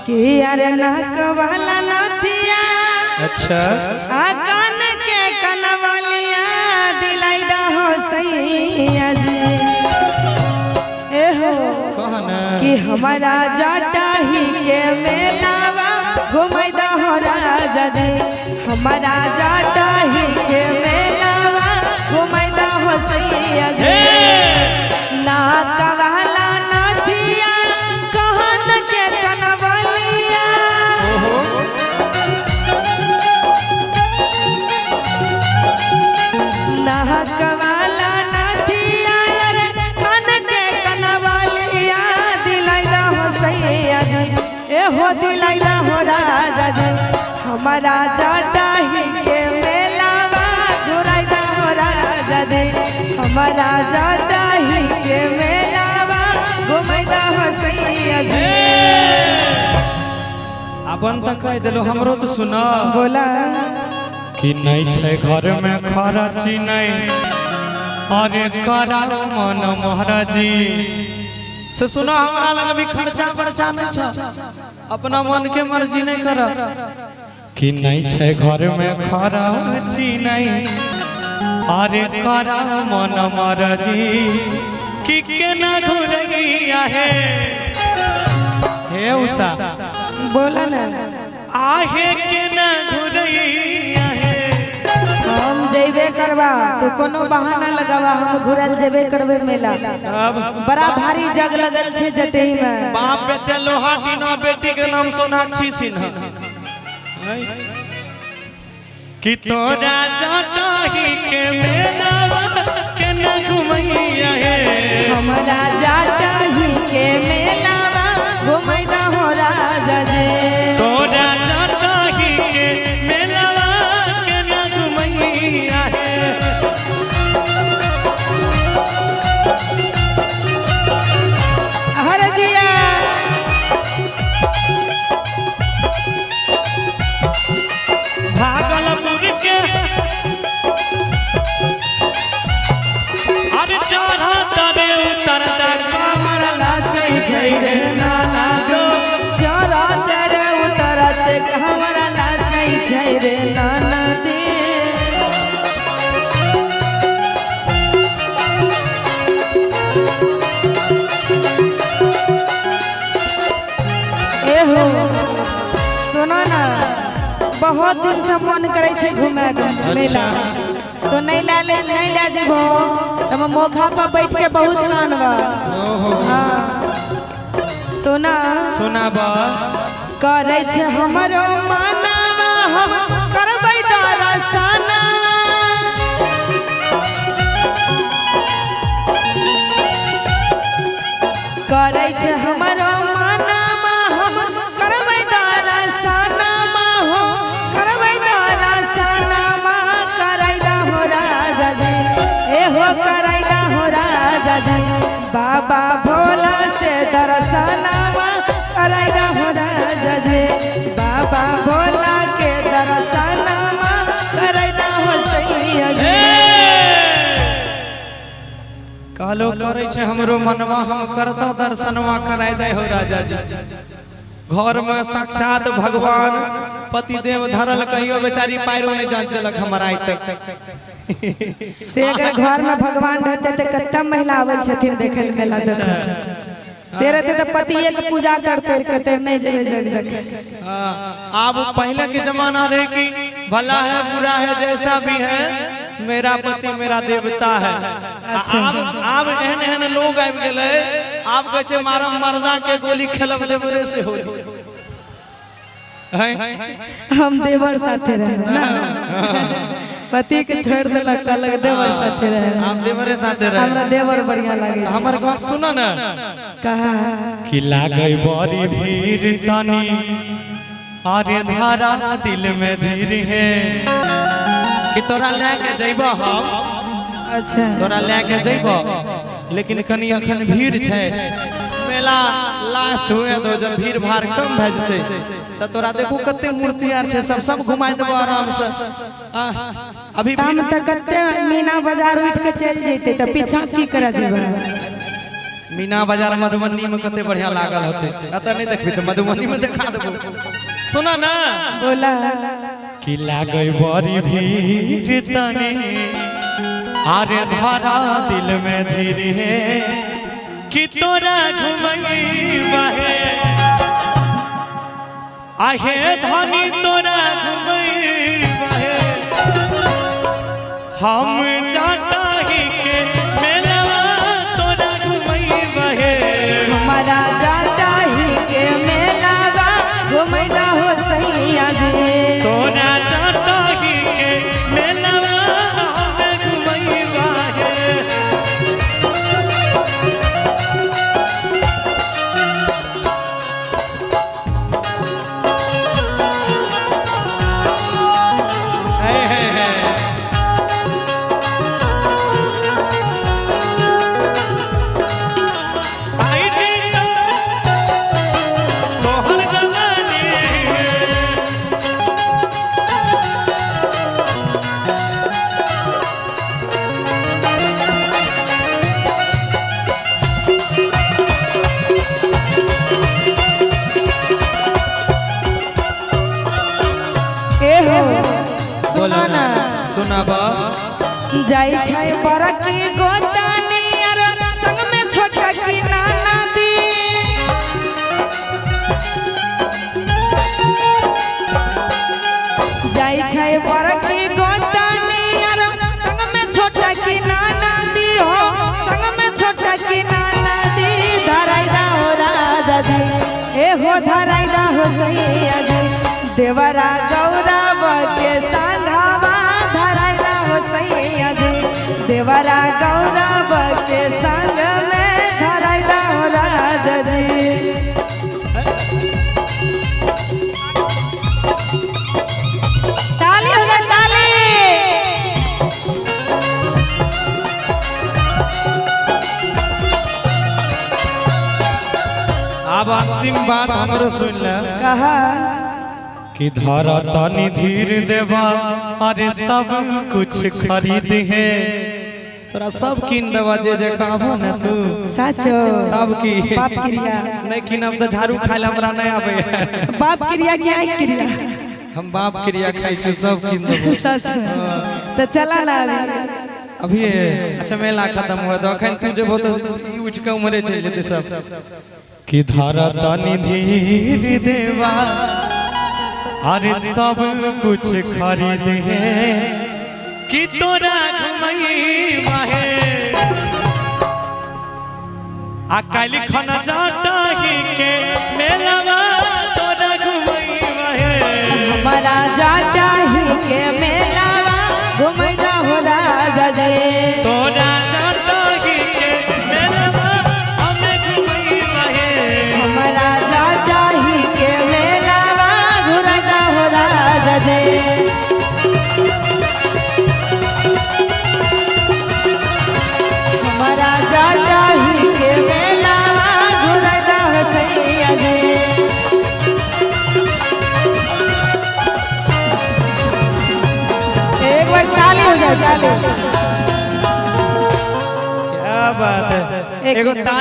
कि अरे नाक वाला नथिया अच्छा आ कान के कनवलिया दिलाई दा हो सैया जी ए हो कह ना कि हमारा जटाही के मेलावा घुमाई दा हो राजा जी हमारा जटाही के मेलावा घुमाई दा हो सैया जी नाक वाला नथिया कहन के कनवलिया नाक वाला नथिया अरे कान के कनवलिया दिलाई दा हो सैया जी ए हो दिलाई दा हो राजा जी हमारा जटाही के मेलावा घुराई दा हो राजा जी हमारा जटाही के मेलावा घुमाई दा हो सैया जी अपन तऽ कहि देलो हमरो तऽ सुन बोला कि नहीं छै घर में खर्ची नहीं अरे करा मन महाराजी से सुनो हमरा लग अभी खर्चा बर्चा नहीं छ अपना मन के मर्जी नहीं कर कि नहीं छै घर में खर्ची नहीं अरे करा मन मर्जी कि केना घुरैया है हे उषा बोला ना आहे केना घुरैया है हम जइबे करबा तो कोनो बहाना लगावा हम घुरल जेबे करबे मेला अब बड़ा भारी जग लगल छै जटही में बाप बेचे लोहा टीना बेटी के नाम सोनाक्षी सिन्हा कि तोरा जटही के मेलावा केना घुमैया हे हमरा जटही के मेलावा घुमैदा हो राजा जी तोरा जटही के मेलावा केना घुमैया हे हर जिया भागलपुर के अरे चढ़ा तरे उतरता कमर नाचै छै रे नाना गो चलो तर उतरत हमरा नाचै छै रे नाना दे एहो सुनो ना बहुत दिन से मन करे छै घूमे के मेला तो नहीं ला ले नहीं ला जेबो तो मोखा पर बैठ के बहुत कानबा हाँ सुना सुनाब करै छै हमरो मानवा हम करबै दरसनवा करै छै हमरो मानवा हम करबै दरसनवा हो करबै दरसनवा करै दा हो राजा जी ए हो करै दा हो राजा जी बाबा भोला से दरसनवा करै दा हो राजा जी बाबा भोला के दरसनवा करै दा हो सैया जी कहलो करै छै हमरो मनवा हम करतौ दर्शनवा कराय दे हो राजा जी घर में साक्षात भगवान पतिदेव धरल कहियो बेचारी पायरो नहीं जान देलक हमर आइ तक से अगर घर में भगवान रहते तऽ कते महिला आबै छथिन देखै लए मेला देखै से रहते तऽ पतिये के पूजा करते कहते नहीं जेबै जग देखे हाँ, आब पहले के जमाना रहे कि भला है बुरा है जैसा भी है मेरा पति मेरा देवता है अच्छा। आब आब एहन एहन लोग आबि गेलै आब कहै छै मारम मर्दा के गोली खेलब देवरे से हो हम देवर साथे रहे ना पति के छोड़ देलक कहलक देवर साथे रहे आप देवरे साथे रहे हमरा देवर बढ़िया लागे छै हमर गप सुन ना कहा कि लागै बड़ी भीड़ तनी अरे धारा दिल में धीर है कि तोरा लए के जइबो हम अच्छा तोरा लए के जइबो लेकिन कनी अखन भीड़ छै मेला लास्ट हुए दो जब भीड़ भाड़ कम भए जेतै तऽ तोरा देखू कते मूर्ति आर छै सब सब घुमाय देबो आराम से आह, अभी हम तऽ कते मीना बाजार उठि के चलि जैते तऽ पीछा की करऽ जेबै मीना बाजार मधुबनी में कते बढ़िया लागल होते, एतऽ नहीं देखबी तऽ मधुबनी में देखा देबो। सुना ना। बोला। कि लागै बड़ी भीड़ तनी, अरे धारा दिल में धीरे है कि तोरा घुमई बहे, आहे धनी तोरा घुमई बहे, हम जाता ही के मेलवा तोरा घुमई बहे। हमारा जाता ही के मेलावा घुमैला हो सैया जी। तोरा जाता ही के मेलवा घुमई बहे। हे हे हे आई जी तोहर जवानी। ए हो सुनो ना। सुनाबा। जाई छै बड़की गोतानी अर संग में छोटा की नाना दी। जाई छै बड़की गोतानी अर संग में छोटा की नाना दी हो, संग में छोटा की नाना दी। धराई दा हो राजा जी, ए हो धराई दा हो सैया जी। देवरा गौरव के संघावा धराई दा हो सैया जी। देवरा गौरव के संग में धराई दा हो राजा जी। ताली हो जाए ताली। अब अंतिम बात हमरो सुन ले। कहा। कि धारा तानी धीर देवा, अरे सब कुछ खरीद है, तोरा सब किन देवा जे जे कहबो ने तू। साचो। तब की बाप क्रिया। नहीं किनब तऽ झाड़ू खाइ लए हमरा नहीं आबै। बाप क्रिया की आँख क्रिया? हम बाप क्रिया खाइ छी, सब किन देबो। सच तो चला ना अभी। अभी अच्छा मेला खत्म हुआ तो अखन तू जेबो तऽ ई उठि कऽ उम्हरे चलि जेतै सब। कि धारा तानी धीर देवा, अरे सब कुछ खरीद है, कि तोरा घुमई बहे, आ काल्हि खना जाता ही के मेलवा तोरा घुमई बहे। हमारा जाता ही के मेलावा घुमैला हो राजा जी। तोरा जाता ही के मेलवा हमें घुमई बहे। हमारा जाता ही के मेलावा घुरैला हो राजा जी। हमारा जाता ही के मेलावा घुरैला हो सैया जी। एक बार ताली हो जाए ताली। क्या बात है, एक एगो मिनट। ताली।